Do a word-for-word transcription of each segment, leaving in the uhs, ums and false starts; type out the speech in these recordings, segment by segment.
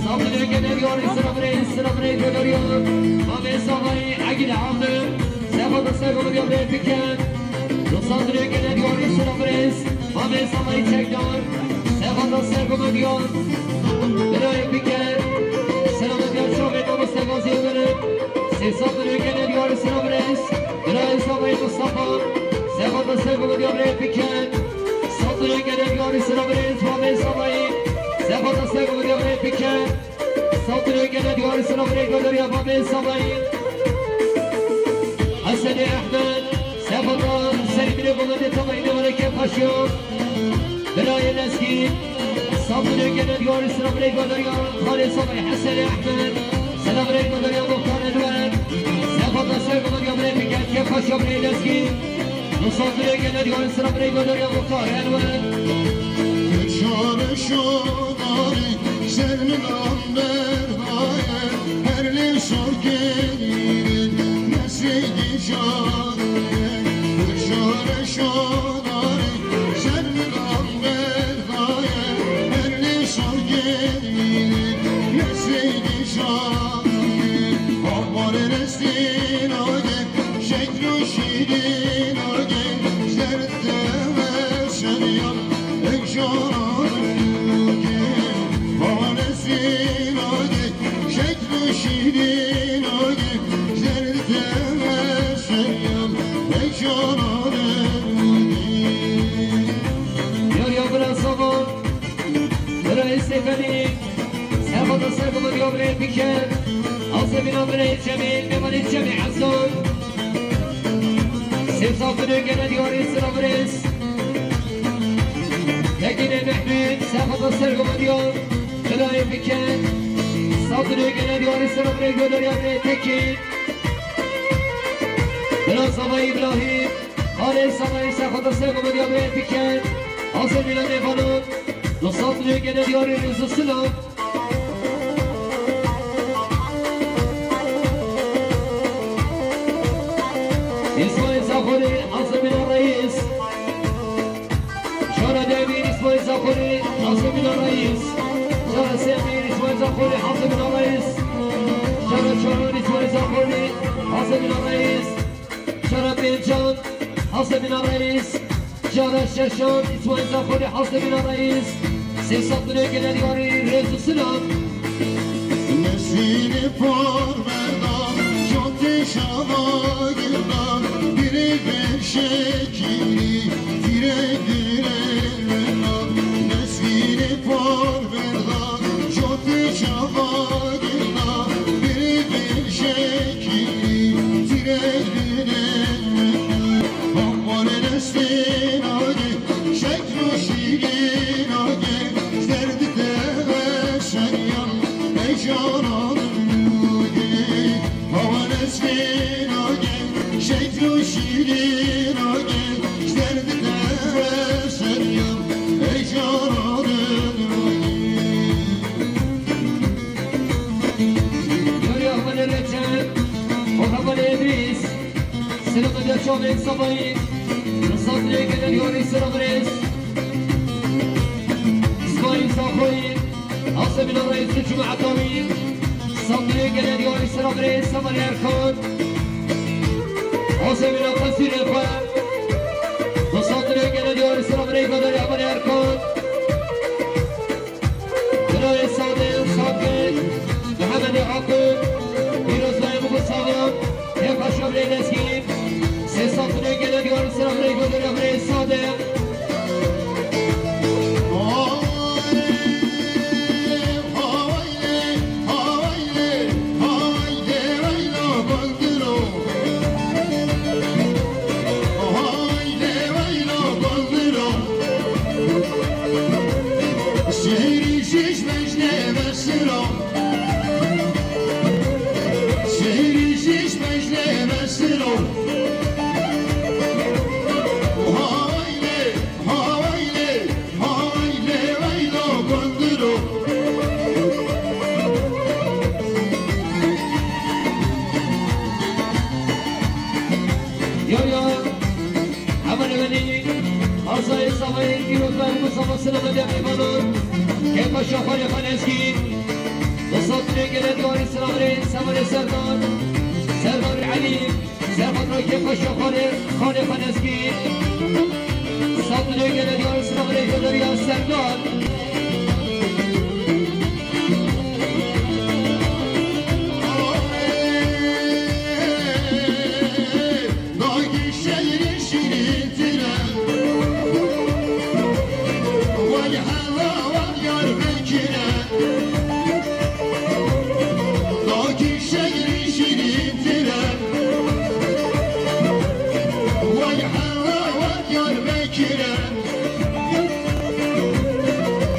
Sandrê gene diyarî sira birê, sira birê dodoriya. Mamê Savayî Egîl Hamdi. Sefa da ser gomediya birê bikin. Do sandrê gene diyarî sira birê. Mamê Savayî çekdar. Sefa da ser gomediya. Birayê bikin. Sira gomediya çavê mamoste Gazî Ömer'in. Sê sandrê gene diyarî sira birê. Birayê Savayî Mustafa. Sefa da ser gomediya birê bikin. Sandrê gene diyarî sira birê. Mamê Savayî. Sefa da ser gomediya birê bikin. Sandrê gene diyarî sira birê goderiya Mamê Savayî. Hesenê Ehmed, Sefata serî birê gomedê Savayî lê were ke paşyo. Birayê Lezgî, Sandrê gene diyarî sira birê goderiya Xalê Savayî Hesenê Ehmed. Sira birê goderiya Muxtar Enwer. Sefata ser gomediya birê biket ke paşyo birê Lezgî. Sandrê gene diyarî sira birê goderiya Muxtar Enwer. Şare şonarî Ser min amber daye, her lê sorkêrin nesrê dîşare. Şare şonarî, ser min amber daye, her lê sorkêrin nesrê dîşare. Ambarê nesrê nage, şeklo şîrîn nage, ser deve şeriyan, ey şonarî. Yar ya bira Savo, bira Estefani, Savo da Savo da yar re bike, Azemina bira Cemil, Memani Cemil Hasan. Sê sandrê gene diyarî sira birêz. Yekînê Mehmet, Sefata ser gomediya, birayê bike. Sandrê gene diyarî sira birê goderiya birê Tekî. Bira Savayî Îbrahîm, Xalê Savayî Sefata ser gomediya birê bike. Azemîna Nêvanan, li sandrê gene diyarî rêz û silav. İsmail Zaxorî, Azemîna Reis. Şara Demîr, İsmail Zaxorî, Azemîna Reis. Şara Semîr, İsmail Zaxorî, Azemîna Reis. Şara Şaran, İsmail Zaxorî, Azemîna Reis. Şara Pêncan, Azemîna Reis. Cara şeşan, İsmail Zaxorî, Hasemîna Reis, sê sandrê gene diyarî rêz û silav. Nesîrê parverda, şatê şava girda, birê vê şekîrî, tîrê birê vena. Nesîrê parverda, şatê şava girda, birê vê şekîrî, tîrê birê vena. Ambarê destê nagê, şeklo şîrê nagê, ji derdê te veşeriyan, ey canan nûgê. Hawa destê nagê, şeklo şîrê nagê, ji derdê te veşeriyan, ey canan nûgê. Yar ya Hevalê Recep û Hevalê Îdrîs. Silo da çavên Savayî, Sandrê gene diyarî sira birêz. İsmail Zaxoyî, Azemîna Reis û Cuma Etawî. Sandrê gene diyarî sira birêz, Hevalê Erkan. Azemîna Qesîrê xwe. Sandrê gene diyarî sira birêz, Hevalê Erkan. Birayê Sade, Sade, Mehemedê Akû, pîrozbayê min bi saxan, hê xweşa birê Lezgî, sê sandrê gene diyarî sira birê Goderê birê Sade. Şehîrî şiş mejnê mesiro. Şehîrî şiş mejnê mesiro. Hawaylê, hawaylê, hawaylê, weylo gundiro. Yo, yo. Hevalê welî, Azayê Savayê, pîrozbayê Mustafa, selametê mêvanan. Kêfa Şaxanê xwe lezgî. Li Sandinê gelek yarî silavê Sevalê Serdar. Serdar Elî. Serxwe rakê xwe şaxanê xanê xwe lezgî. Sandinê gelek yarî silavê Joderiya Serdar. Dagî şehrî şîrîntir e. Wey hela wan Diyarbekir e. Dagî şehrî şîrîntir e. Wey hela wan Diyarbekir e.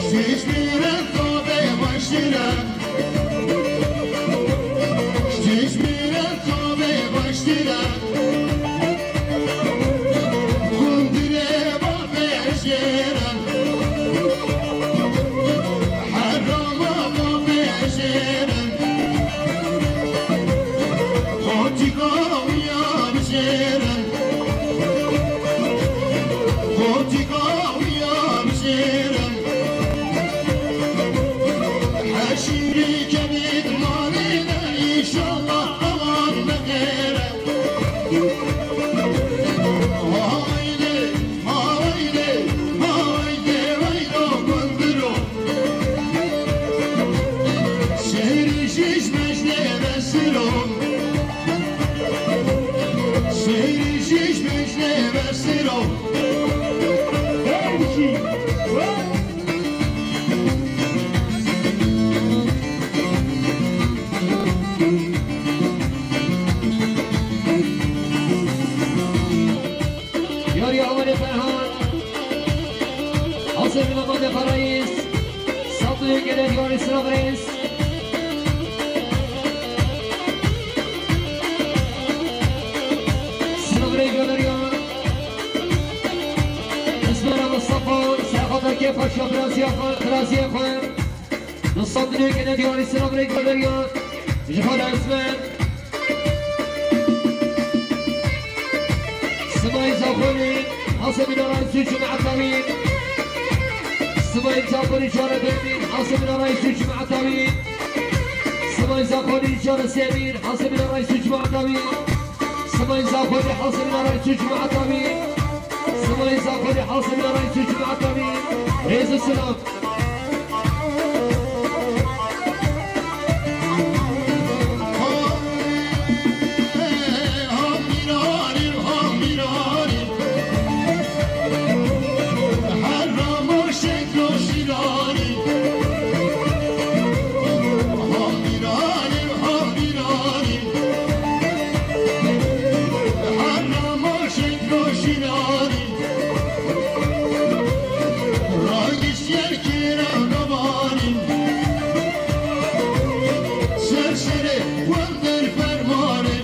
Şîş mîre tabe baştir e. Şîş mîre tabe baştir e. Gundire ba bejêre. Herama ba bejêre. Qotika uya bijêre. Qotika uya bijêre. Heşîrî kevît malê de înşallah awan bixêre. Hawaylê, hawaylê, hawaylê, weylo gundiro. Şehrî şîş mejnê mesiro. Şehrî şîş mejnê mesiro. Hey, Yarî Amelê Ferhan, Hasê Milamadê Xarayîs, Satluyê Gelê Yarî Silav Reis. Silav Reis Göderiya. Esmera Mustafa, Serxata Kefa Şabraziya Xan, Xiraziya Xan. Nusandinê Gelê Yarî Silav Reis Göderiya. Ji Xala Esmer. Simayî Zaxonî, Hasemîna Raîsû Cuma Tawî. Simayî Zaxonî Çare Demîr, Hasemîna Raîsû Cuma Tawî. Simayî Zaxonî Çare Semîr, Hasemîna Raîsû Cuma Tawî. Simayî Zaxonî, Hasemîna Raîsû Cuma Tawî. Simayî Zaxonî, Hasemîna Raîsû Cuma Tawî. Rêz û silav. Ragiştiye kira gavanî. Ser serê wan der fermanê.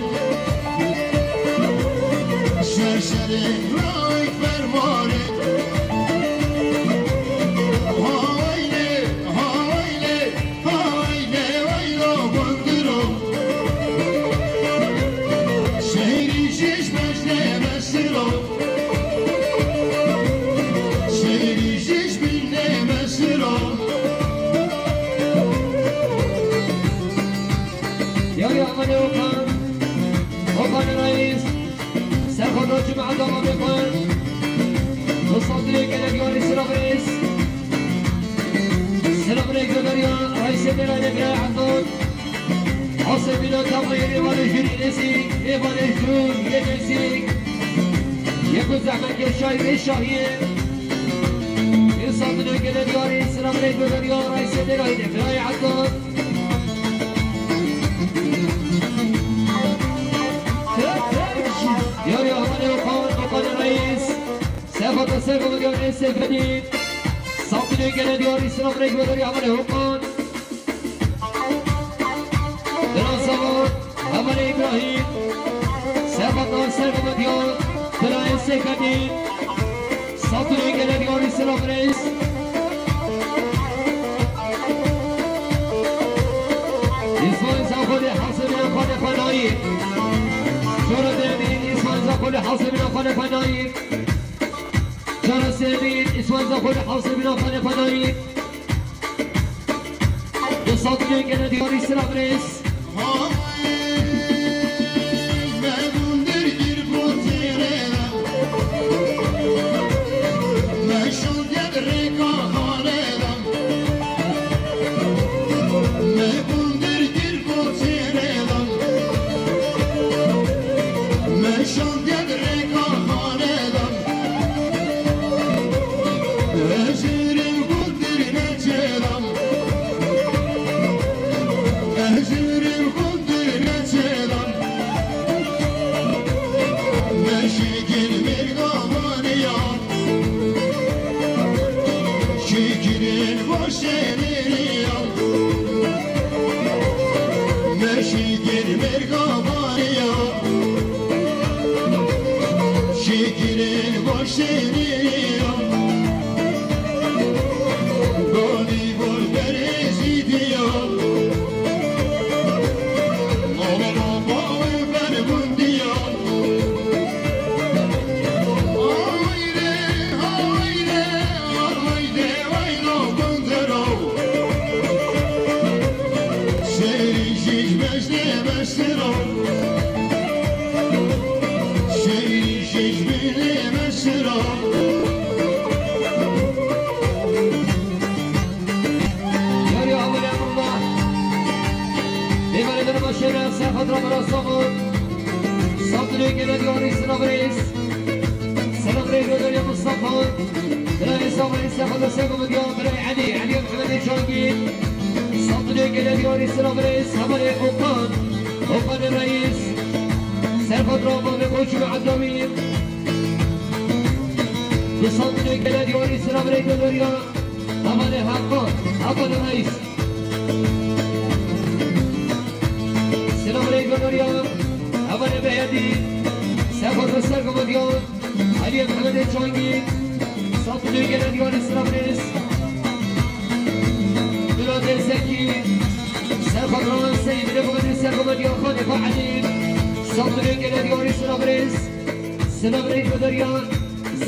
Ser serê wan fermanê. Hawaylê, hawaylê, hawaylê, waylo gundiro. Şehrî şîş mejnê mesiro. Şehrî şîş mejnê mesiro. Yarî Amelê Okan, Okan Reis, Serxoda Cuma Dama Bêxwe, Mustafa Gelek Yarî Silav Reis, Silav Reis Göderiya, Reisê Dêra Nebra Abdul, Asê Mîna Tamayê Êvanê Jûrî Nêzîk, Êvanê Jûr yê Nêzîk, yê ku zehmetkeşayî vê şahiyê, Mustafa Gelek Yarî Silav Reis Göderiya, Reisê Dêra Nebra Abdul. Yarî Amelê Okan, Okan Reis. Sefata Sefata Diyarê Seyfedîn. Sampilê Gelê Diyarî Silav Reis Göderiya Amelê Okan. Dila Savan, Amelê İbrahim. Sefata Sefata Diyar, Dilayê Seyfedîn. Satirê Gelê Diyarî Silav Reis. İsmail Zaxolê Hasemîna Xanê Xanayî. Cara demîn, İsmail Zaxolê Hasemîna Xanê Xanayî. Cara semîn, İsmail Zaxolê Hasemîna Xanê Xanayî. Sandinê gele diyarî sira birêz. Selamereykum Mustafa. Birayê Samayî Sefa de Sego Medya, birayê Elî, Elî Mehemedê Çangî. Sandinê gele diyarî sira birêz, hevalê Okan, Okan Reis. Serfatra Babê Koçu ve Edawî. Bi sandinê gele diyarî sira birêz Dodoriya, hevalê Hakan, Hakan Reis. Selamereykum Dodoriya, hevalê Mehedî. Serfatra Sego Medya. Elî Mehemedê Çangî, Sandinê gele diyarî sira birêz. Miradê Zekî, Serxwe Duran, Seyîd Rêxwe Medî, Serxwe Medî, Xanê Xwe Elî, Sandinê gele diyarî sira birêz. Selamereykum Dodoriya,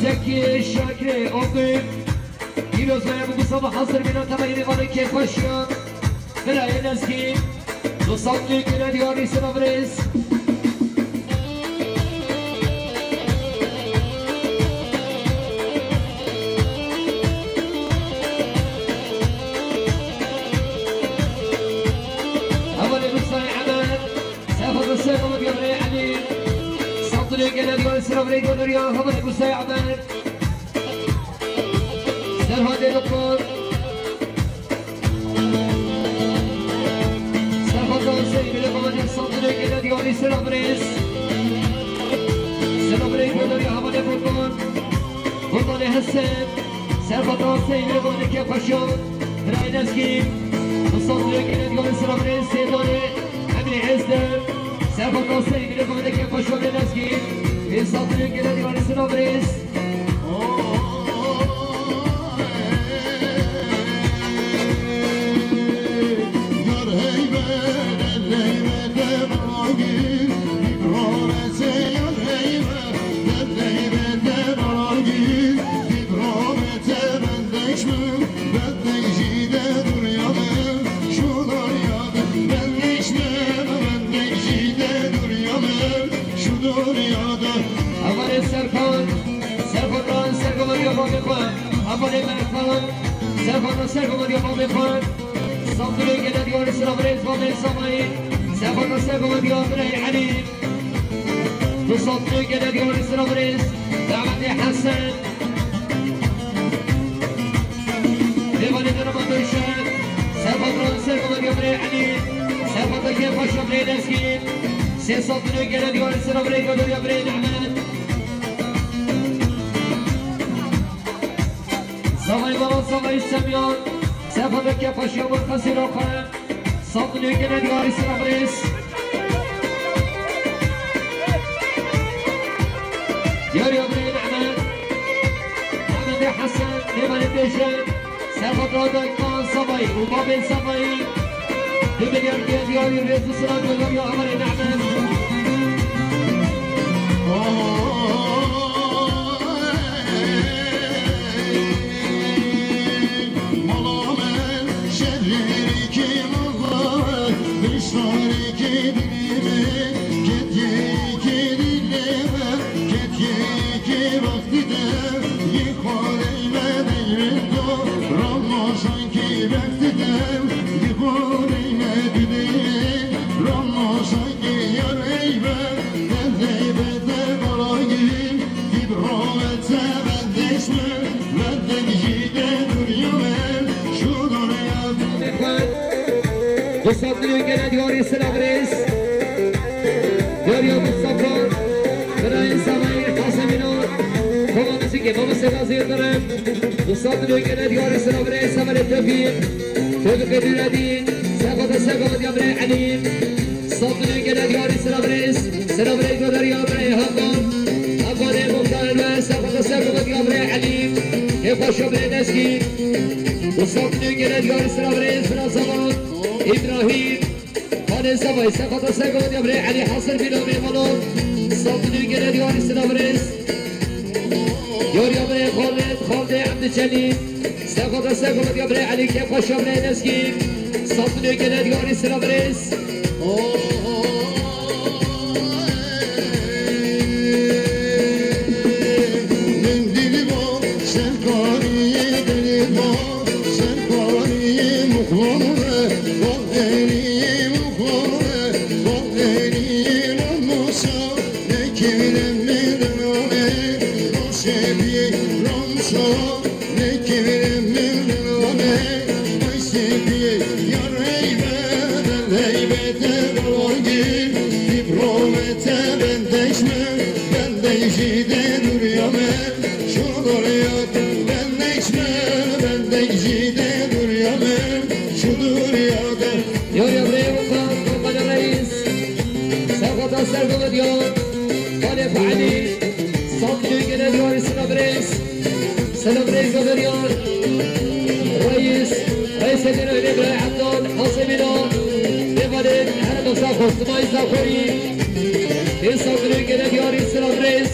Zekî, Şakirê, Oqî. Pîroz be, bi Mustafa hazir bîne, temayî nêvanê kêfxweşiya. Birayê Lezgî, du sed lî gele diyarî sira birêz. Hevalê Musayê Emer, Sefa Musayê Emer, Gevrê Elî, sed lî gele diyarî sira birêz Dodoriya, hevalê Musayê Emer. Serhatê Doktor. Serhat Hüseyin bile babacık saldırıya gelen diyarî sira birêz. Sira birêz Dodoriya, hevalê Furkan. Furkanê Hesen. Serhat Hüseyin bile babacık kêfxweşiya. Birayê Lezgî. Saldırıya gelen diyarî sira birêz. Seydanê Emrê Êzdem. Serhat Hüseyin bile babacık kêfxweşiya Lezgî. Saldırıya gelen diyarî sira birêz. Hevalê Serkan, Serkan, Serkan, Serkan, Serkan, Serkan, Serkan, Serkan, Serkan, Serkan, Sandinê gele diyarî sira birêz, Babê Samayî. Sefata Sego Medya, birayê Elî. Du sandinê gele diyarî sira birêz. Dametê Hesen. Mêvanê derama Döşe. Sefata Sego Medya, birayê Elî. Sefata kêfxweşiya birayê Lezgî. Sê sandinê gele diyarî sira birêz, Dodoriya, birayê Nehmet. Zavay Bala, Zavay Semyan. Sefata kêfxweşiya Murxesî Roxan. Sandinê gele diyarî sira birêz. Diyarîya birê Mehmet. Mehmetê Hesen, Mêvanê Bêje. Sefata Daykan Savayî û Babê Savayî. Du milyar gele diyarî rêz û sira Dodoriya, hevalê Mehmet. Dostlar, gele diyarî silav rêz. Diyarî Mustafa, birayê Zavayê Hasemîno, koma muzîkê, mamoste Gazî Yildirim. Dostlar, gele diyarî silav rêz, Semerê Tevfîq, Tevfîqê Dûredî, Sefata Sefata Diyarê Elî. Safilê gele diyarî silav rêz, silav rêz godariya birayê Hakan. Hakanê Muxtar ve Sefata Sefata Diyarê Elî. Hê xweşa birê Lezgî. Û safilê gele diyarî silav rêz, bira Zaman. Îbrahîm. Xalê Sevay, Sefata Sefata Diyarê Elî Hasir Bîlo Mêvano. Safilê gele diyarî silav rêz. Yariya birê Xalid, Xaldê Ebdiceliy. Sefata Sefata Diyarê Elî, kê xweşa birê Lezgî. Safilê gele diyarî silav rêz. Yar ya birê Okan, Okan Reis. Sefata Sefata Diyarê Elî. Safilê gele diyarî silav rêz. Silav rêz godariya Reis, Reisê Dêrê Birayê Ebdal, Hasemîno, Mêvanê Herêma Zaxo, Simayî Zaxoyî. Ê safilê gele diyarî silav rêz.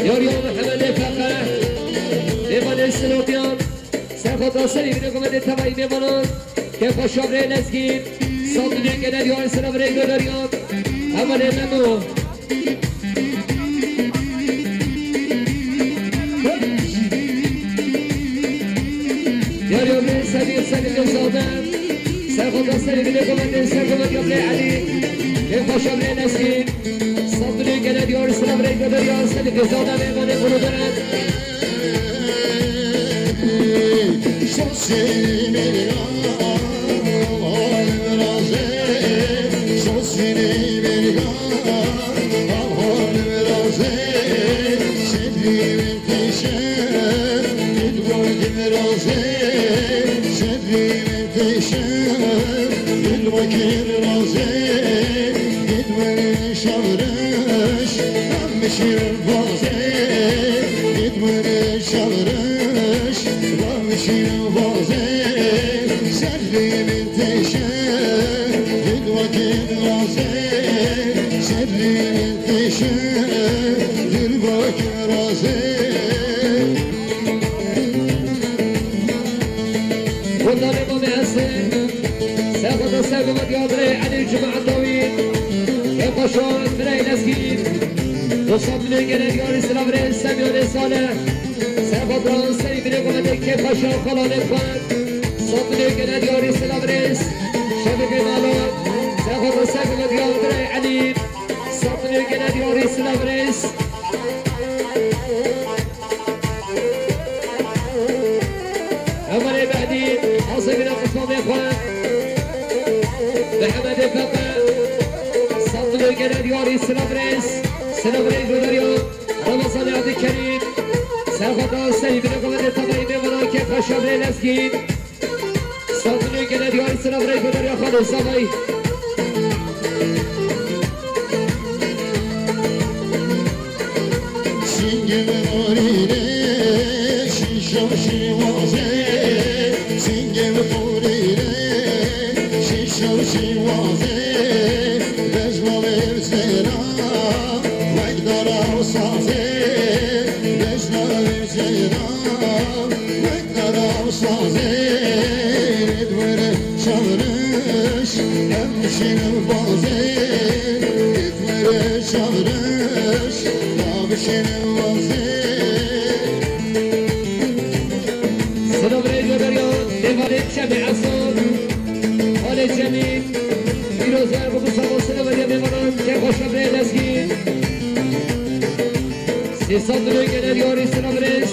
Yariya Mihemedê Feqe, Mêvanê Silopiyan. Sefata Sefata Diyarê Elî, tevayî mêvanan. Kê xweşa birê Lezgî. Safilê gele diyarî silav rêz godariya. Hevalê Memo. Yariya birê Sedî, Sedî Dêzade. Sefata Sefata Diyarê Elî, Sefata Diyarê Elî. Kê xweşa birê Lezgî. Safilê gele diyarî silav rêz godariya Sedî Dêzade, Mêvanê Gulûdere. Kotanê Mamê Hesê, Sefata Sefata Diyarê Elî, Cuma Dawî, Kê xweşa birê Lezgî. Dostlar, gele diyarî silav rêz, Semyonê Salih. Sefata Sefata Diyarê Elî, kê xweşa xalanê xwe. Safilê gele diyarî silav rêz. Şevê Mêvano. Sefata Sefata Diyarê Elî. Safilê gele diyarî silav rêz. Hevalê Mehdî, Hasemîno, Qusmamê xwe. Mihemedê Feqe. Safilê gele diyarî silav rêz. Silav rêz godariya Remezanê Abdulkerîm. Sefata Sefata Diyarê Elî, tevayî mêvanan, kê xweşa birê Lezgî. Safilê gele diyarî silav rêz godariya Xalê Zavayî. Singê min orîne, şîşo şîwaze, singê min orîne, şîşo şîwaze, bejna wê zêra, wek dara û sazê, bejna wê Silav rêz ve beryan, Devalê Çemê Esan, Halê Çemî, Pîroz ve Erbuku Sabo, silav ve beryan, Devanan, Kêxweşa Brê Lezgî. Sê sed milyon gele diyarî, silav rêz.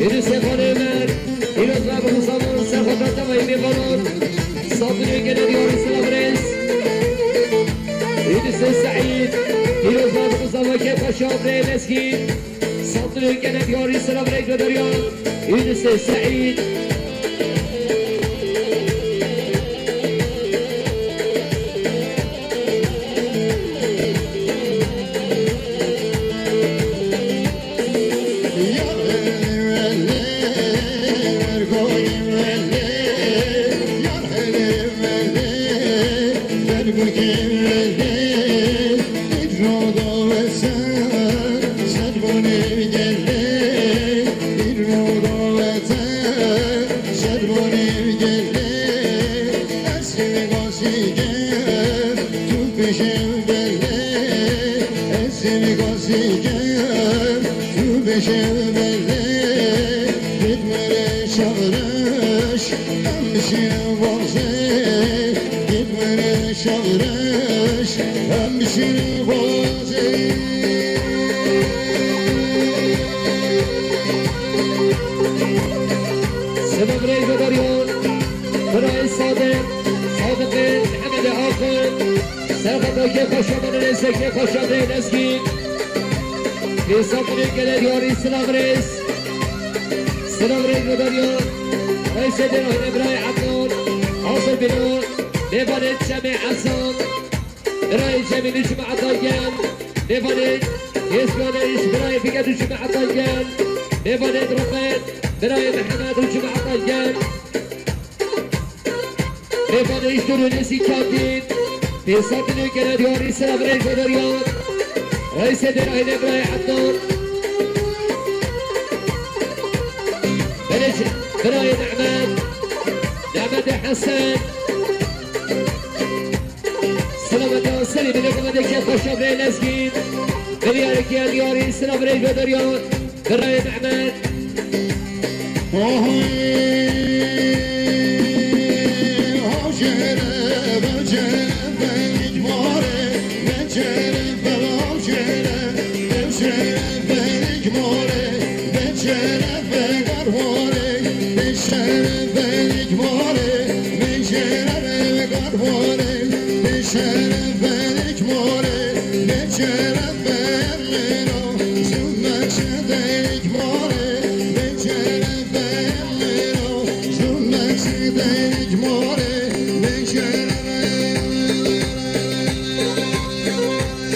Yunusê Xanê Ömer, Pîroz ve Erbuku Sabo, serxweta tevayî mêvanan. Sê sed milyon gele diyarî, silav rêz. Yunusê Seîd, Pîroz ve Erbuku Sabo, Kêxweşa Brê Lezgî. Sê sed milyon gele diyarî, silav rêz ve beryan, Yunusê Seîd. Silav rêz ve beryan, birayê Sadiq, Sadiqê Mihemedê Axund, serxweta Kêxweşa Menelê, Kêxweşa Brê Lezgî. Sê sed milyon gele diyarî, silav rêz. Silav rêz ve beryan, Reîsê Dêrahînê birayê Ednan, Asir Bînan, mêvanê Çemê Esan. Birayê Cemîl û cemaeta gel. Mêvanê Hêzganê ji birayê Figet û cemaeta gel. Mêvanê Rifet, birayê Mihemed û cemaeta gel. Mêvanê ji Dûrûnêsî Katîn. Pênc sed milyon gele diyarî, silav rêz ve beryan. Reîsê Dêrahînê birayê Ednan. Belê ji birayê Nehmed. Nehmedê Hesen. Silav ve beryan, serî binê Mihemedê Kêxweşa Brê Lezgî. Milyarê gele diyarî, silav rêz ve beryan. Birayê Mihmed.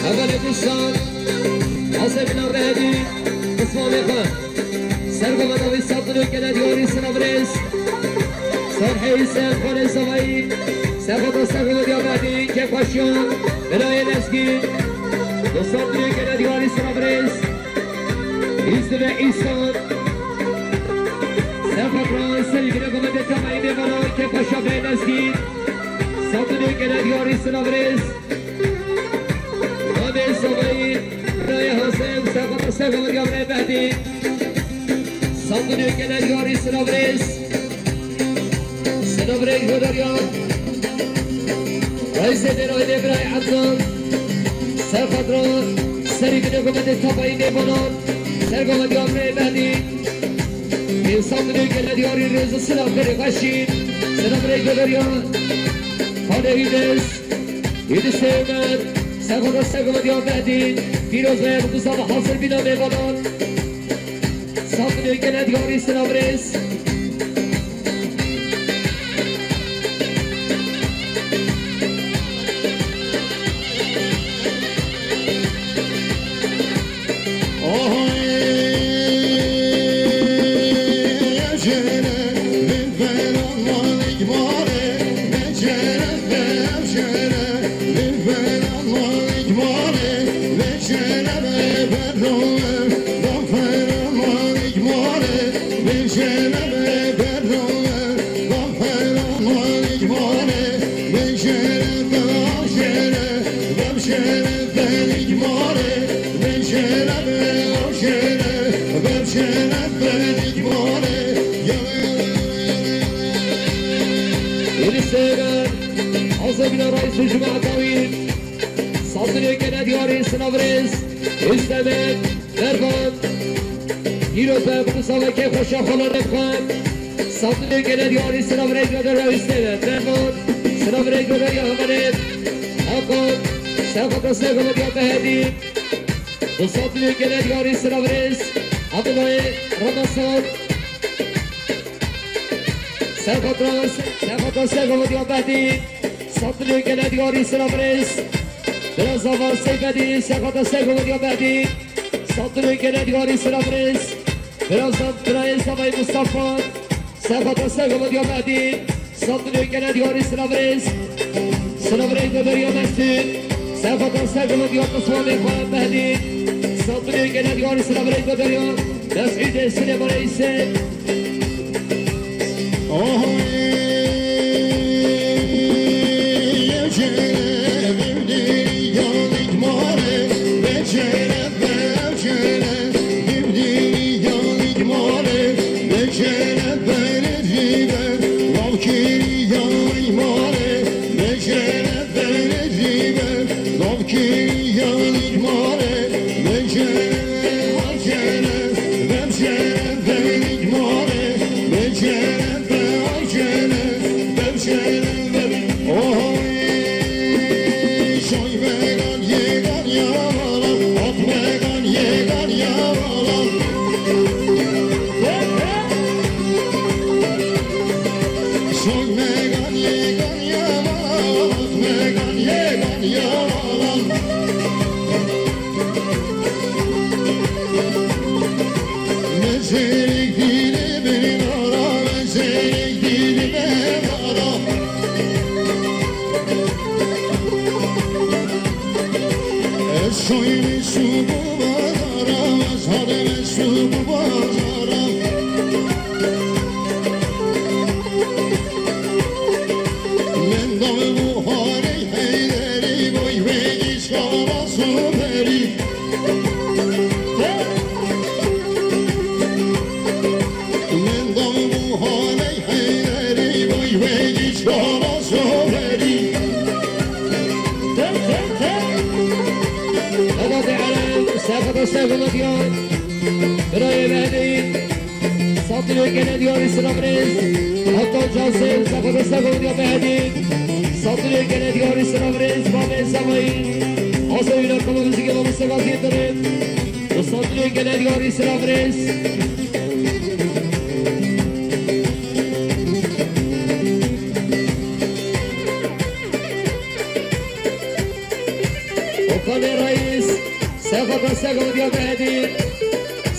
Hevalê Kuştan, Asê Bînan Rehedî, Qismanê xwe. Sergova dawî sed milyon gele diyarî, silav rêz. Sarhê Hîsen, Xalê Zavayî, serxweta sergova diya Behdî, Kêxweşiyan, birayê Lezgî. Du sed milyon gele diyarî, silav rêz. Hîzdivê Îsan. Serxweta serî binê Mihemedê Temayî, mêvanan, Kêxweşa Brê Lezgî. Sed milyon gele diyarî, silav rêz. Namê Zavayî, birayê Hasim, serxweta sergova diya birayê Behdî. Sed milyon gele diyarî, silav rêz. Silav rêz ve beryan. Reîsê Dêrahînê birayê Ednan. Serxweta serî binê Mihemedê Temayî, mêvanan. Sergova diya birayê Behdî. Pênc sed milyon gele diyarî, rêz û silav berê xweşî. Silav rêz ve beryan. Xalê Yunus. Yunusê Ömer, serxweta sergova diya Behdî, Pîroz ve Erbuku Sabo, Hazir Bînan, mêvanan. Sed milyon gele diyarî, silav rêz. Sucuma Dawî, Sandinê Gele Diyarî Sinavrêz, Üstemek, Mervan, Dîroz be, bi salekê xweşa xwe lê dixwin. Sandinê Gele Diyarî Sinavrêz Gele Üstemek, Mervan, Sinavrêz Gele ya Hemenê, Hakan, Serxata Serxata Diya Mehedî, Sandinê Gele Diyarî Sinavrêz, Abdullah Ramazan, Serxata, Serxata Serxata Diya Mehedî, Sandinê Gele Diyarî Sinavrêz, Biraz Zava Seyfedî, Serxata Serxata Diya Mehedî, Sandinê Gele Diyarî Sinavrêz, Biraz Zava Mustafa, Serxata Serxata Diya Mehedî, Sandinê Gele Diyarî Sinavrêz, Sinavrêz Gele Diya Mesûd, Serxata Serxata Diya Qiswanê xwe Mehedî, Sandinê Gele Diyarî Sinavrêz Gele Diya Mesûdê Silêmanê Îsê. Ebatê Erem, Serxata Serxata Diya, Birayê Mehedî, Sandinê Gele Diyarî Sinavrêz, Hakan Cansel, Serxata Serxata Diya Mehedî, Sandinê Gele Diyarî Sinavrêz, Mamê Zavayî, Asayî Rakamı Müzik Yolu Mustafa Zîndirim, Sandinê Gele Diyarî Sinavrêz. Okanê Reis, Serxata Serxata Diya Mehedî,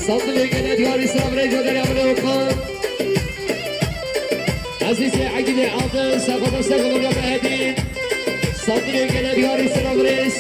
Sandinê Gele Diyarî Sinavrêz Gele Diya Mehedî Okan. Ezîzê Egîlê Adil, Serxata Serxata Diya Mehedî, Sandinê Gele Diyarî Sinavrêz.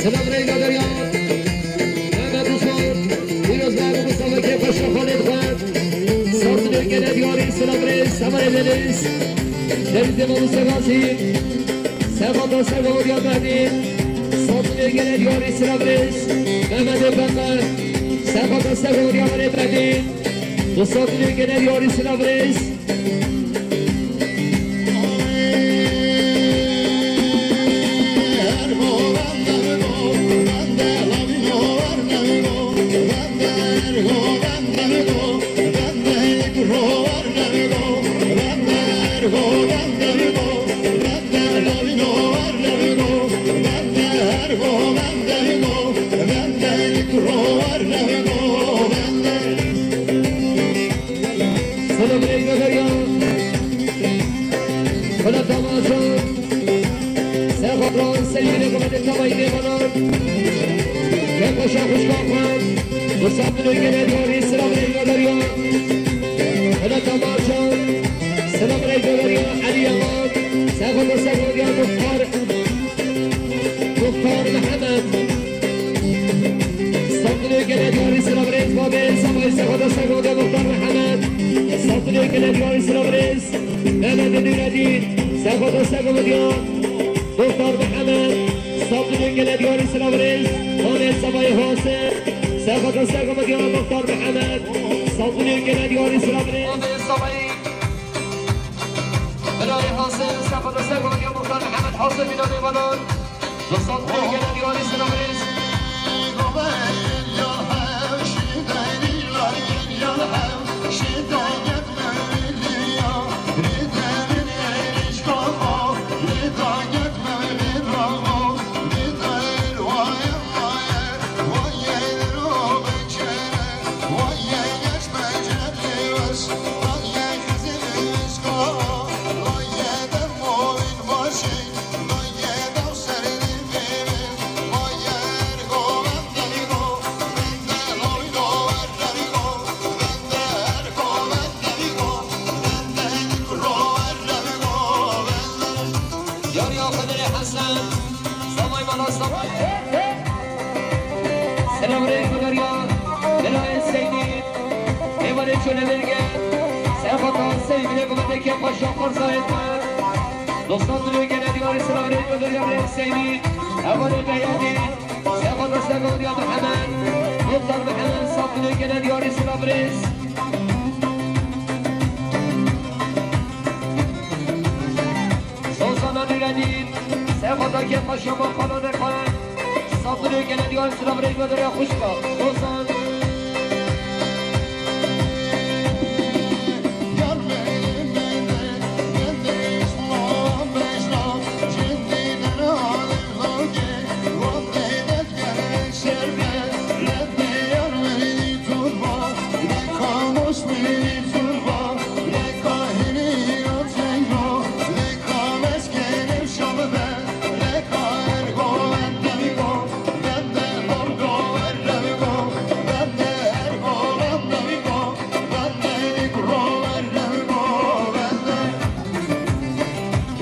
Silav rêga derya. Mehmet Usman, Pîroz Mehmet Mustafa Kêpaşa Xalid Xan. Sandinê Gele Diyarî Silav Rêz, Semerê Deniz. Denizê Mamusa Gazî. Serxata Serxata Diya Mehedî. Sandinê Gele Diyarî Silav Rêz, Mehmetê Pembe. Serxata Serxata Diya Mehedî. Sandinê Gele Diyarî Silav Rêz. Sexotan seyîrê xwe tavayî mêvanan. Kêfxweşa xwişka xwe. Dostan dilê gelê diyarî silav rê derya. Hede temaşa. Silav rê derya Elî Yaman. Sexotan sexotan ya Muxtar. Muxtar Mihemed. Dostan dilê gelê diyarî silav rê babê. Savayî sexotan sexotan ya Muxtar Mihemed. Dostan dilê gelê diyarî silav rê. Mehmet Nûreddîn, Sexoto Sego Medya, Muxtar Mihemed, Sabzunê Gele Diyarî Silavrêz, Ahmet Savayê Hase, Sexoto Sego Medya, Muxtar Mihemed, Sabzunê Gele Diyarî Silavrêz. Ahmet Savayê, Birayê Hase, Sexoto Sego Medya, Muxtar Mihemed, Hase Bîna Mêvanan. Dostan dilê gelê diyarî silav rêz. Yarî Xedirê Hesen, Savay Mala Savay. Selam rê Xedirya, Belayê Seydî, Mêvanê Çolê Belge, Sexotan Seydî, Lê Gumetê Kêfxweşa Xorza Êtme. Dostan dilê gelê diyarî silav rê Xedirya rê Seydî, Hevalê Beyadî, Sexotan Sego Diya Mihemed, Muxtar Mihemed, Sexotan dilê gelê diyarî silav rê. Sozan Nûreddîn, Sexotan Kêfxweşa Xorza Êtme. Sexotan dilê gelê diyarî silav rê Xedirya xwişka. Sozan.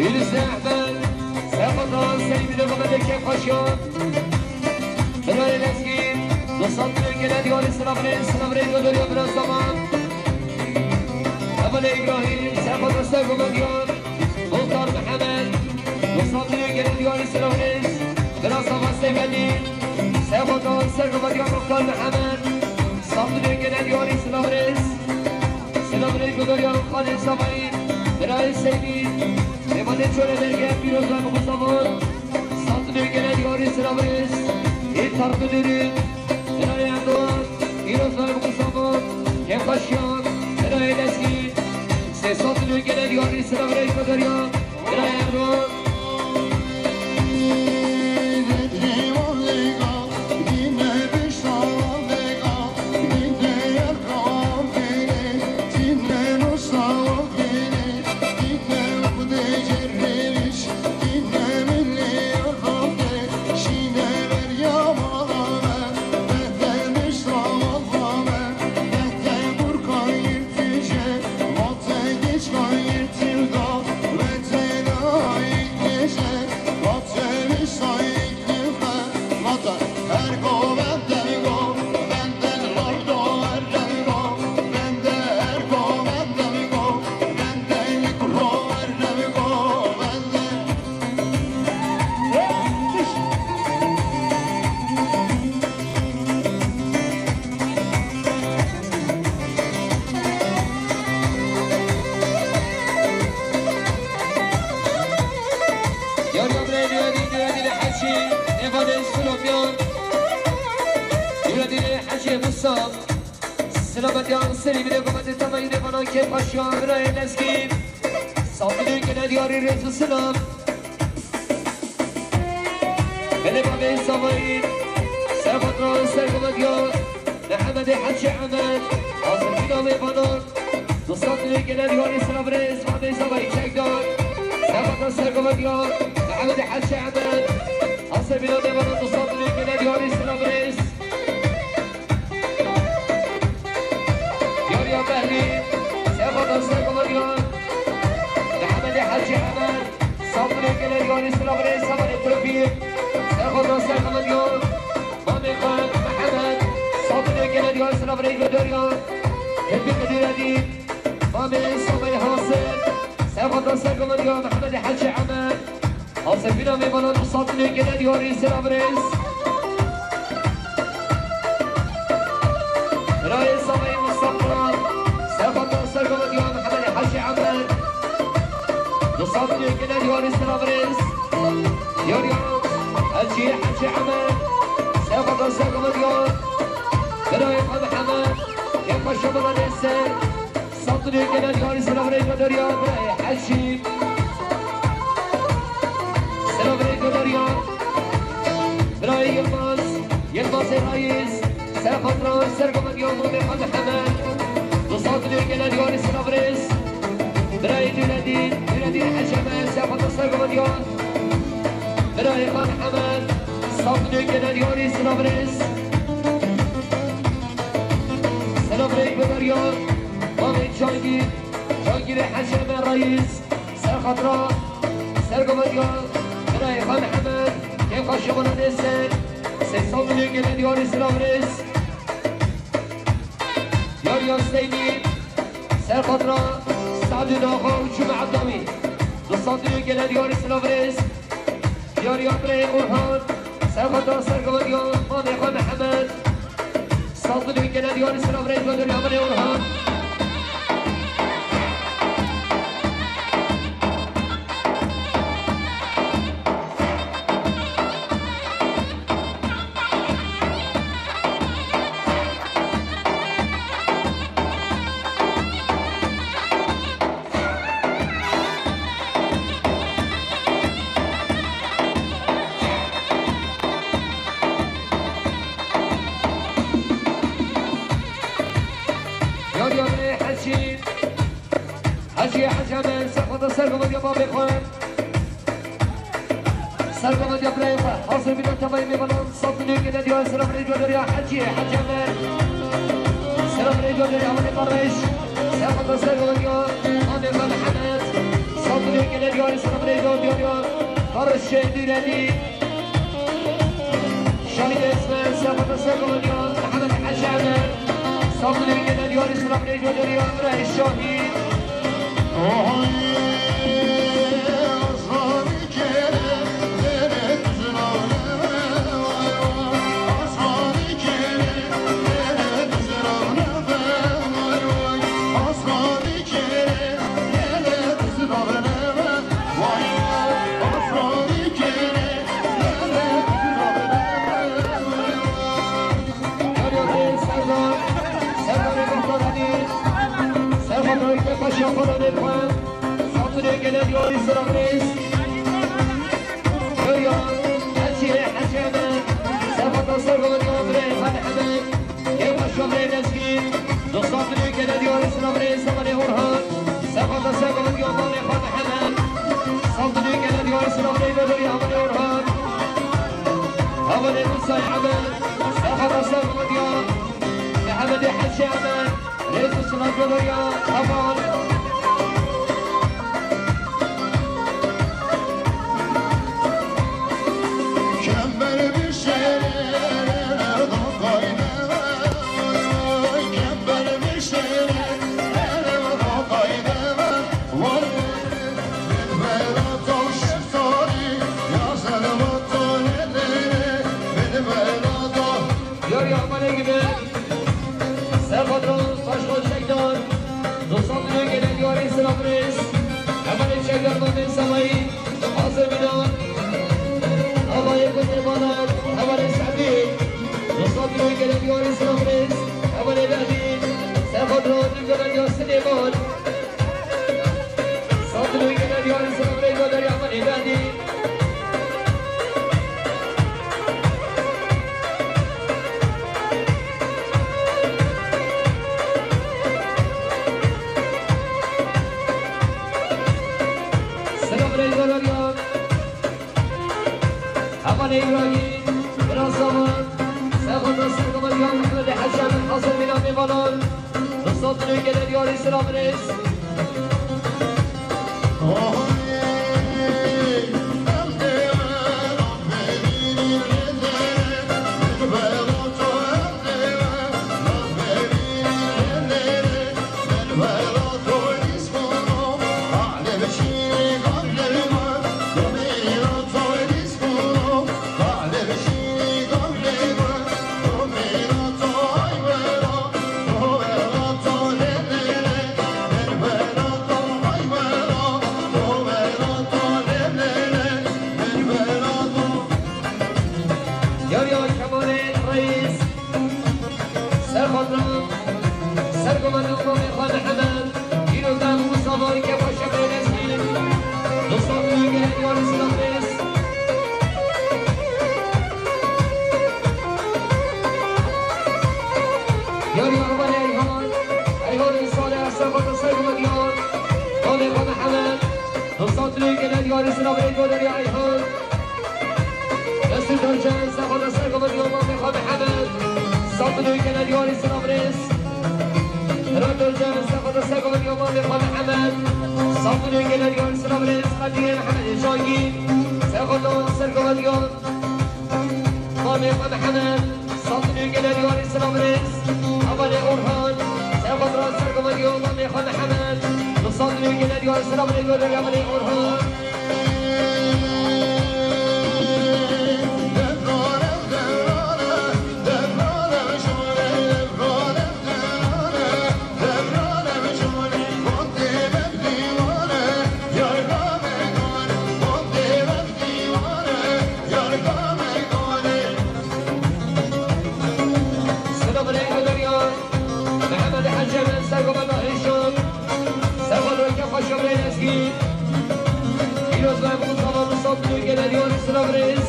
Yunus Ehmed, Sexotan Seydî, Lê Gumetê Kêfxweşa. Birayê Lezgî, Dostan dilê gelê diyarî silav rê, silav rê Xedirya bira Zaman. Hevalê Îbrahîm, Sexotan Sego Medya, Muxtar Mihemed, Dostan dilê gelê diyarî silav rê, bira Zaman Seyfedîn, Sexotan Sego Medya, Muxtar Mihemed, Dostan dilê gelê diyarî silav rê, silav rê Xedirya Xalê Savayî, Birayê Seydî, Mêvanê Çolê Belge, Pîroz Reb Xwe Zaman. Sexotan dilê gelê diyarî silav rê, Êtar Xidiri, Birayê Erdogan, Pîroz Reb Xwe Zaman, Kêfxweşiyan, Birayê Lezgî, Sexotan dilê gelê diyarî silav rê Xedirya, Birayê Erdogan. Yar ya birayê Nûreddîn, Nûreddînê Hecî, Mêvanê Silopyan, Nûreddînê Hecî Musa, silametiya serî birê Gumetê Temayî, Mêvanan Kêfxweşiyan, Birayê Lezgî, Sexotan dilê gelê diyarî rêz û silav. Gelê Babê Savayî, Sexotan Sego Medya, Mehemedê Hecî Emed, Azirgîna Mêvanan, Dostan dilê gelê diyarî silav rêz, Babê Savayî çekdar, Sergovan Diyar, Mehemedê Hecî Emed. Hasê bîna mêvanan du sed û newî gelê diyarî, silav rêz. Yariya Behlî, Sergovan Diyar, Mehemedê Hecî Emed. Sed û newî gelê diyarî, silav rêz, hevalê trofî. Sergovan Diyar, mamê xwe Mehemed. Sed û newî gelê diyarî, silav rêz, Bedoriya. Tevfîq Nûredîn. Mamê Somey Hasim, Sergovan Diyar, Mehemedê Hecî Emed. Hasê bîna mêvanan du sed û newî gelê diyarî, silav rêz. Birayê Somey Mustafa, Sergovan Diyar, Mehemedê Hecî Emed. Du sed û newî gelê diyarî, silav rêz. Yariya Hecî, Hecî Emed. Sergovan Diyar. Birayê xwe Mehemed. Kêfa şovala nêse. Sed û newî gelê diyarî, silav rêz, Bedoriya, birayê Hecî. Silav rêz, Bedoriya. Birayê Yilmaz, Yilmazê Rayîs. Sergovan Diyar, Sergovan Diyar, mamê xwe Mehemed. Du sed û newî gelê diyarî, silav rêz. Birayê Nûredîn, Nûredîn Hecî Emed, Sergovan Diyar. Birayê xwe Mehemed, sed û newî gelê diyarî, silav rêz. Silav rêz, Bedoriya. Mamê Cangîr, Cangîrê Hecî Emed Rayîs, ser xatira Sergovan Diyar, birayê xwe Mehemed, kêfa şovala nêse, sê sed û newî gelê diyarî, silav rêz. Yariya Seydî, ser xatira Sadû Naxa û Cuma Ebdawî, du sed û newî gelê diyarî, silav rêz. Yariya birayê Orhan, ser xatira Sergovan Diyar, mamê xwe Mehemed. Sed û newî gelê diyarî, silav rêz, Bedoriya, birayê Orhan. Yar yar ê Hecî. Hecî, Hecî Emed, ser xwe de, Sergovan Diyar, babê xwe. Sergovan Diyar, birayê xwe. Hazir bîne tevayê mêvanan. Sed û newî gelê diyarî, silav rêz, Bedoriya, Hecî, Hecî Emed. Silav rêz, Bedoriya, hevalê Barış. Ser xwe de, Sergovan Diyar, mamê xwe Mehemed. Sed û newî gelê diyarî, silav rêz, Bedoriya. Barış Şêdîrelî. Şahî Esmer, Sergovan Diyar, Mehemed Hecî Emed. Sed û newî gelê diyarî, silav rêz, Bedoriya, birayê Şahî. Serdarê Muxtaranî, Serdarê Paşa Xwedanê xwe, Sed û newî gelê diyarî, silav rêz. Yoya, Hecî, Hecî Emed, Serdarê Serdarê Muxtaranî, Xan Emed, Kêfa Şoxrê Lezgî, du sed û newî gelê diyarî, silav rêz, hevalê Orhan, Serdarê Serdarê Muxtaranî, Xan Emed, sed û newî gelê diyarî, silav rêz, Bedoriya, hevalê Orhan, hevalê Musay Emed, Serdarê Serdarê Muxtaranî, Mehemedê Hecî Emed, rêz û silav, Bedoriya, heval. Yar yar, hevalê Gimir. Serxatran Paşxal Çekdar. Du sed û newî gelê diyarî, silav rêz. Hevalê Çekdar, Mehmet Semayî. Hazir bîne. Hevalê Kuzê Banar. Hevalê Sedî. Du sed û newî gelê diyarî, silav rêz. Hevalê Behdî. Serxatran Nûkebediya Silêman. Sed û newî gelê diyarî, silav rêz, Bedoriya, hevalê Behdî. Silav rêz, Mane Îbrahîm, Biraz Zaman, Serxwezan Sergovan Diyar Mihemedê Hecî Emed hazir mîna mêvanan. Dostan dilê gelê diyarî silam rêz. Yar yar Kemalê Reis, Serxwezan, Sergovan Mamê Xwe Mihemed, Pîrozdan Mustafa Kefa Şebrê Lezgî, Dostan Gülgene Diyarî Silam Reis. Yar yar Hevalê Eyhan, Eyhan Salih, Serxwezan Sergovan Diyar, Mamê Xwe Mihemed, Dostan Gülgene Diyarî Silam Reis, Goderya Eyhan. Mesut Özcan, Serxwezan Sergovan Diyar Mamê Xwe Mihemed. Sandinû gelê diyarî silam rêz. Murat Özcan, Serxwezan Sergovan Diyar Mamê Xwe Mihemed. Sandinû gelê diyarî silam rêz. Qedîye Mihemed Êşangî, Serxwezan Sergovan Diyar Mamê Xwe Mihemed. Sandinû gelê diyarî silam rêz. Hevalê Orhan, Serxwezan Sergovan Diyar Mamê Xwe Mihemed. Sandinû gelê diyarî silam rêz. Hevalê Orhan. Selam aleyküm Derya. Mehmet Hacı Emin, Sergovan Hişam. Sergovan Kefa Şebrê Lezgî. Pîroz ve Mustafa Mustafa Gülgene diyor, silam rêz.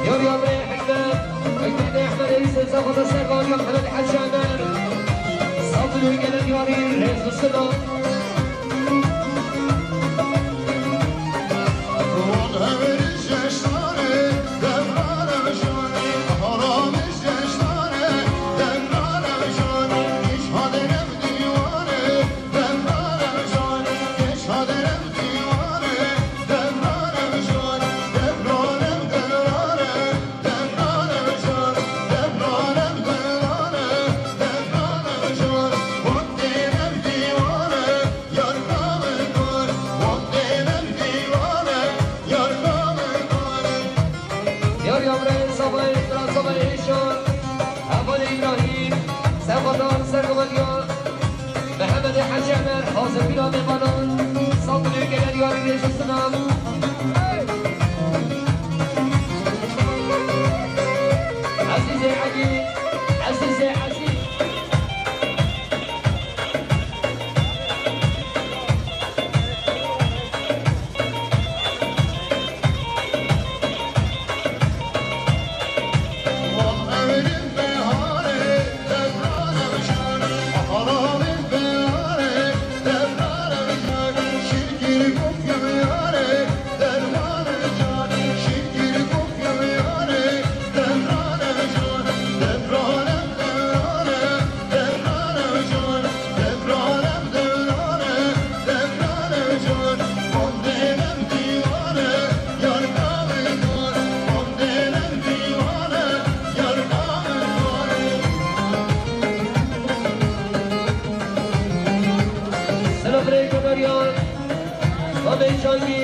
Yar yar Hikmet. Hikmet Ehmed Elîse, Sergovan Sergovan Muhammed Hacı Emin. Sabri Gülgene diyor, rêz ve silam. Yar yar Sabay, Sabay Hişam, Hevalê Îbrahîm, Serxwezan Sergovan Diyar, Mehemedê Hecî Emer, hazir bîna mêvanan, Sandinû gelê diyarî rêz û silam. Ezîzê Elî, Ezîzê Ezîz. Selam aleyküm Derya. Mamê Şangî.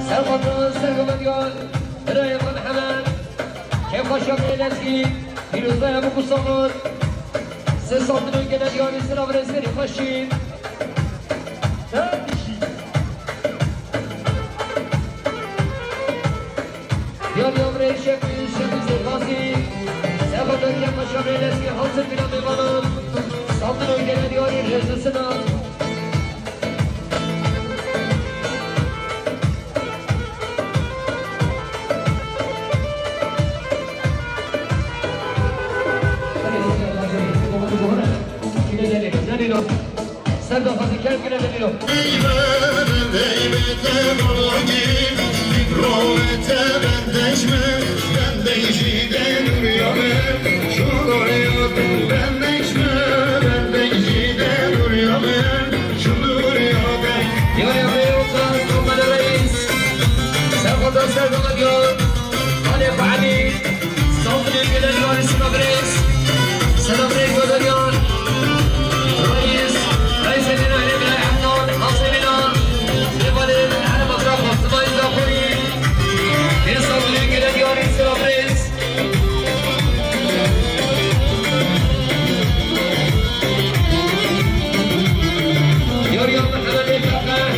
Sergovan Sergovan Diyar. Birayê Xwe Mihemed. Kefa Şebrê Lezgî. Pîroza Ebu Kusamon. Sê Sandinû gelê diyarî silam rêz, serî xweşî. Diyar yar Şemîz, Şemîz Dêrgazî. Serxwezan Kefa Şebrê Lezgî, hazir bîna mêvanan. Sandinû gelê diyarî rêz û silam. Ser daxwazî kevkine de dîro. Eybe, eybe te bagi, fikrove te bendejme, bendejî de duriyame, şuloya de bendejme, bendejî de duriyame, şuloya de. Ya, ya, ya, ya, Komel Reis. Ser xwe da ser daxwazî. Alê Fehmî. Saldırıya gelen Yunanistan'a Brez. Selam Brez Badalyan. Reis. Reis Edin Aile Bilal Hamdan. Nasıl Bilal. Devalim. Her bakra Fatıma İzapuri. Bir saldırıya gelen Yunanistan'a Brez. Yar yar Mehmet Ekber.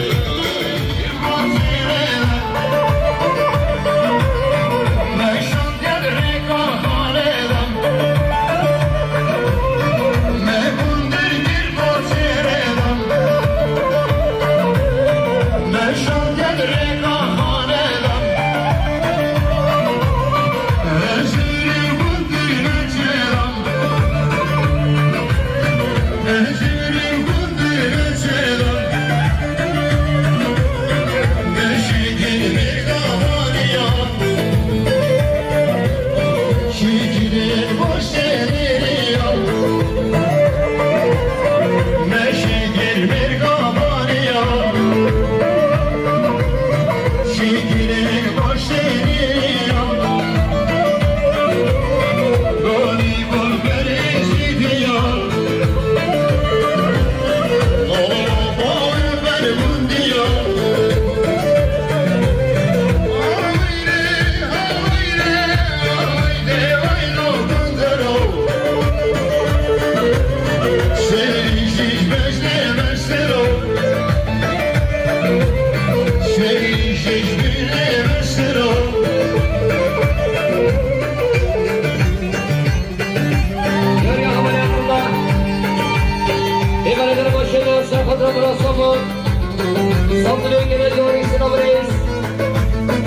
Saldırıya gelen Yunanistan'a Brez.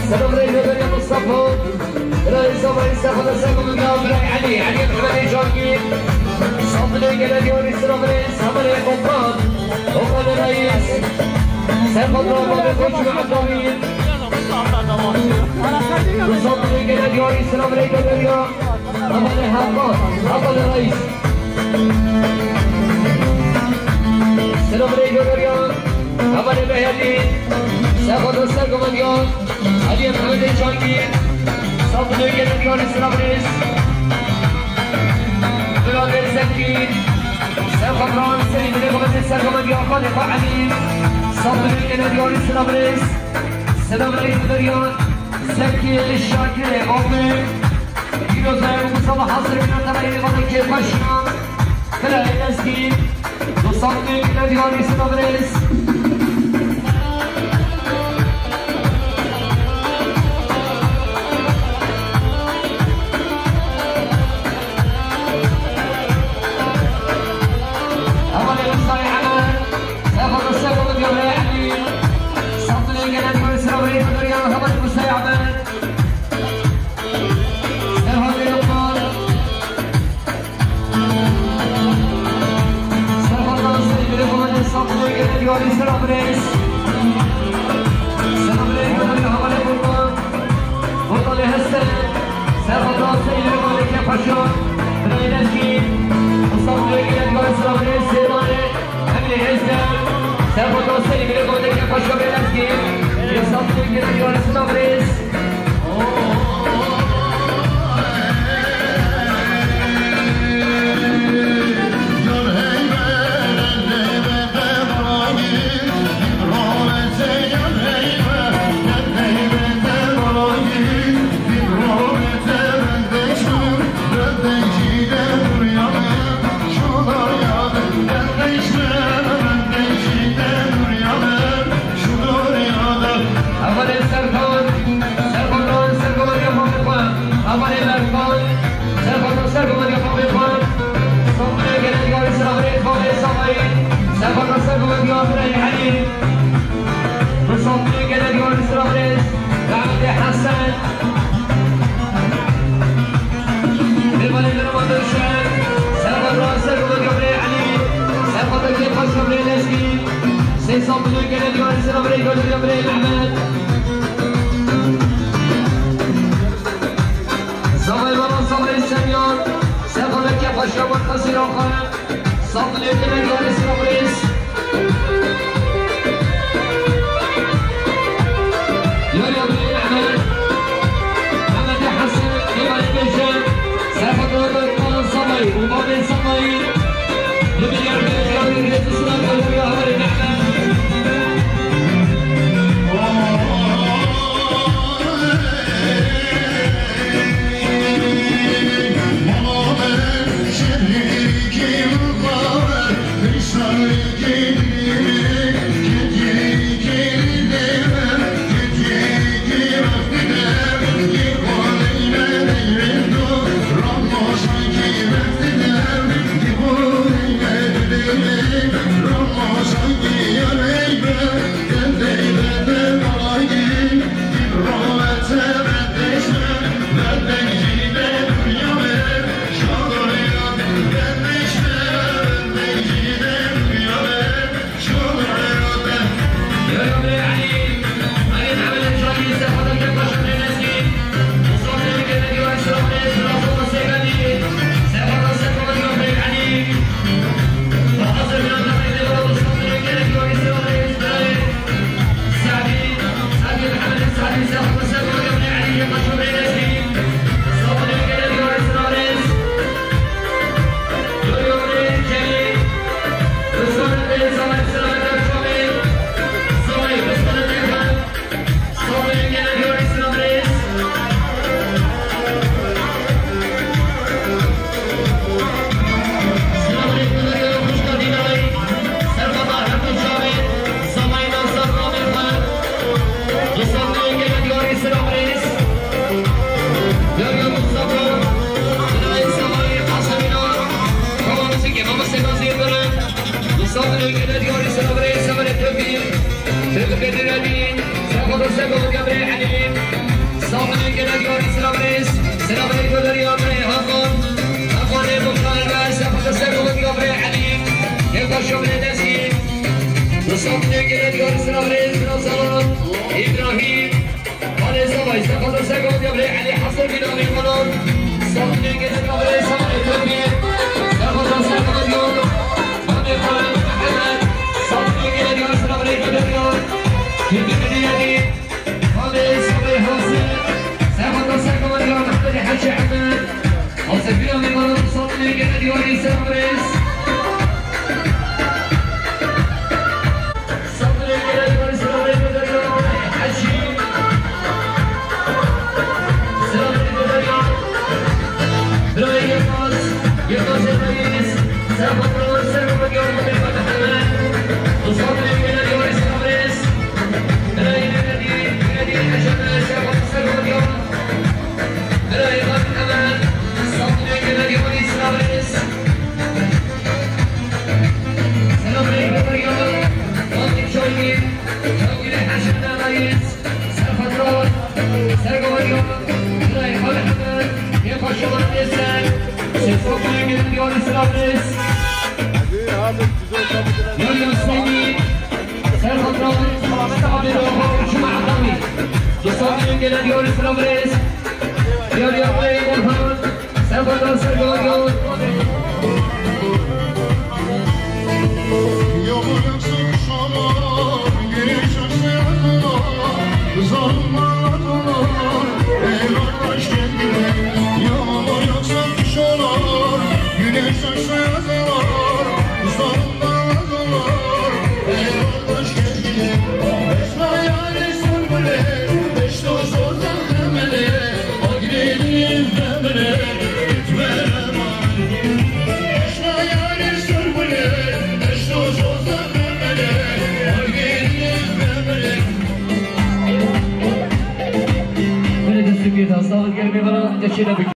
Selam Brez, Mustafa. Brez, Mustafa, Mustafa, Mustafa, Ali, Ali, Ali, Cahangir. Saldırıya gelen Yunanistan'a Brez. Hamale Kopan. Okan Reis. Sen Kopan, Kopan, Kopan, Kopan. Saldırıya gelen Yunanistan'a Brez. Hevalê Haqan, hevalê Reis. Selamünaleyküm Meryem. Hevalê Meherdîn. Serxwedar Sergo Meryem. Aliyê Mehmedê Cangî. Saldırıya gelen Yunanistan'a Brez. Birader Zekî. Serxwedar Serî Dilê Xwedê Sergo Meryem. Xalê Xwe Elî. Saldırıya gelen Yunanistan'a Brez. Selamünaleyküm Meryem. Zekî Şakirê Oxê, Pîroz e û Mustafa Hazir Bîna Teberê Rêvadekê Paşa, Bila Elezgî, Dostan Bey, Bila Diyarî Sina Birêz. Hevalê Musayê Emer. Serxwedar Sergo Medyarê Elî. Saldırıya gelen Yunus Ravrê Fedoriyan Hamat Musay Ahmet. Serxwedar Lokman. Serxwedar Seyfullah Komandan saldırıya gelen Yunus Ravrê. Saldırıya gelen Hamat Lokman. Komutanê heste, Serxwedar Seyîd Rêmalê Kepaşa, Birayê Lezgî, Mustafa Bey Gelek Barisra Birê Sêdanê, Emrê Hêzde, Serxwedar Seyîd Rêmalê Kepaşa Birê Lezgî, Mustafa Bey Gelek Barisra Birê. Hevalê Serkan, Serkan, Serkan, Serkan, Serkan, Serkan, Serkan, Serkan, Serkan, Saldırıya gelen Yunus Ravrê, Xalê Savayî. Serxwedar Sergo Medyarê Elî. Bi saldırıya gelen Yunus Ravrê, Mehmedê Hesen. Rêmalê Dinamarka Şer. Serxwedar Sergo Medyarê Elî. Serxwedar Kepaşa Birê Lezgî. Saf milyon gelê diyarî, selamereykum, gelê diyarî Mehmet. Zavay Baran, zavay Semyon. Sefa Bekir Paşa, Bakan Sinan Xan. Saf milyon gelê diyarî, selamereykum. Yar yar Mehmet. Mehmet Hasan, Kemal Paşa. Sefa Bekir Paşa, zavay, Umar Bey, zavay. Saf milyon gelê diyarî, selamereykum, selamereykum, selamereykum. Îbrahîm, Alê Zavay, sefa Sergo, Gabrê Elî, Hasan Bînanî, Manon. Saf milyon gelê diyarî, selamereykum. Sefa Sergo, Gabrê Elî, Mehmet. Saf milyon gelê diyarî, selamereykum, selamereykum. Türkmen Medeni. Alê Zavay Hasan. Sefa Sergo, Gabrê Elî, Mehmet Hacı Ahmet. Hasan Bînanî, Manon. Saf milyon gelê diyarî, selamereykum. Böyle de sürpriz, sağlık gelmeye bana geçelim.